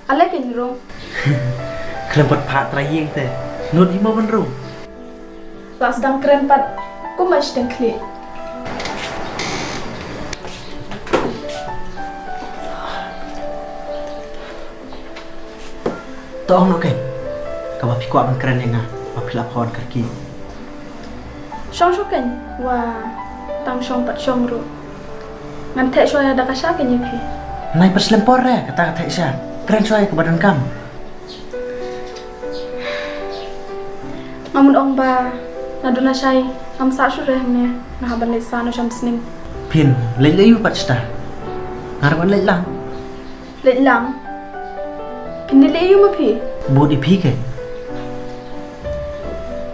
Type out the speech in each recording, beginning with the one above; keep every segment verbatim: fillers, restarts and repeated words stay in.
Ale kein rung. Khlem pat pha trai ïing te. Nud hi mo ban rung. La sdang kren pat. Kum ba sdang khlieh. To ong noh kein. Kaba phi kwah ban kren ïa nga. Ba phi la phone kyrkieh. Shong shuh kein. Wa tang shong pat shong ruh. Ngan theh shuwa ïa da ka sha kein ïa phi. Nai pat slem por re kata ka theh sha. Kren shuwa ïa kaba donkam. Nga mut ong ba naduh nashai ngam sah shuh re hangne. Nga hap ban leit sah noh sha umsning. Phin leit lei ïu pat shata. Nga ruh ngan leit lang. Leit lang. Phin leit lei ïu ma phi. Bud ïa phi kein.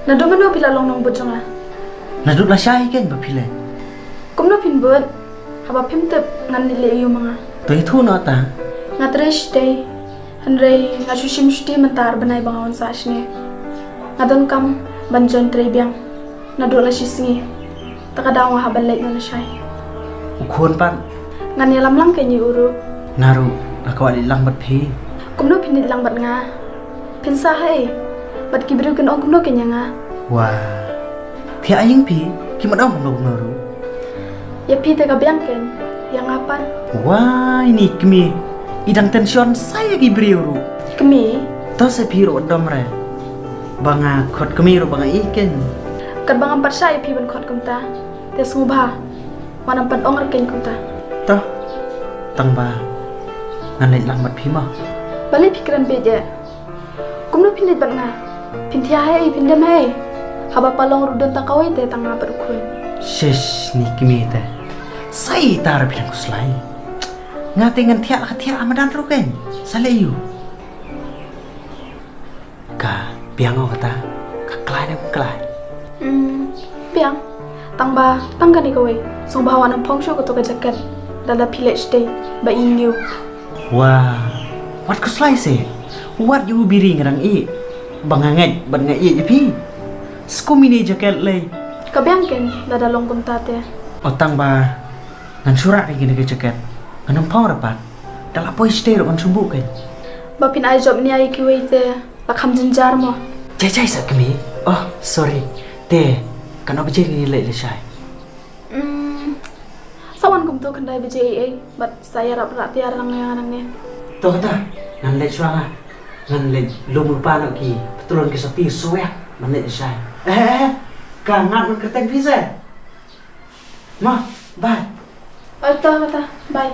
Naduh mano phi la long nongbud jong nga? Naduh lashai kein ba phi leit. Kumno phin bud? Haba phim tip ngan leit lei ïu ma nga. To ïathuh noh ta. Nga trei shatei. Hynrei nga shu shim shuti mynta ar bnai ba nga wan sah shane. Nga donkam ban join trei biang. Naduh la shisngi. Ta ka daw nga hap ban leit noh lashai. U khun pat. Ngan ïalam lang kein ïa u ruh. Nga ruh nga kwah leit lang bad phi. Kumno phin leit lang bad nga? Phin sah haei? Bad ki briew kin ong kumno kein ïa nga? Wa. Phi ïa ïing phi, kim ong kumno kumno ruh. Ïa phi te ka biang kein, ïa nga pat. Wai ni kmie. I dang tension sa ïa ki briew ruh. Kmie. To sa phi ruh dom re. Ba nga khot kmie ruh ba nga ïeit kein. Katba ngam pat shah ïa phi ban khot kumta. Te sngewbha. Wat nym pat ong re kein kumta. To. Tang ba ngan leit lang bad phi mo. Balei phi kren bieit eh? Kumno phin leit bad nga? Phin thiah haei, phin dem haei? Haba pha long ruh don tang kawei te tang nga bad u khun. Shish, ni kmie te. Sa ita re phi dang khuslai. Nga te ngan thiah la ka thiah ha madan ruh kein. Sa lei ïu. Ka biang o kata. Ka klai ne ym klai. Hmm, biang. Tang ba tang kane kawei. Sngewbha wat nym phong shuh kato ka jaket. Lada phi leit shatei ba i ñiew. Wa. Wat khuslai se. Wat ïa u biri nga dang ïeh. Ba nga ngeit bad nga ïeit ïa phi. Skum ine i jaket lei. Ka biang kein lada long kumta te. O tang ba ngan shu rah ïa kane ka jaket. Ngan nym phong re pat. Da la poi shatei ruh ngan shu buh kein. Ba phin ai jop nia ïa kiwei te la kham jynjar mo. Jai jai sa kmie. Oh, sorry. Te katno baje ngin leit lashai? Hmm. Sa wan kumto khyndai baje ei ei bad sa ïarap rah tiar lang ïa nga nangne. To kata, ngan leit shuwa nga. Ngan leit lum lypa noh ki patlun ki sopti shuwa ban leit lashai. Eh, eh, eh. Ka ngat ngan kyrteng phi se. Ma, bye. Oh, to kata, bye.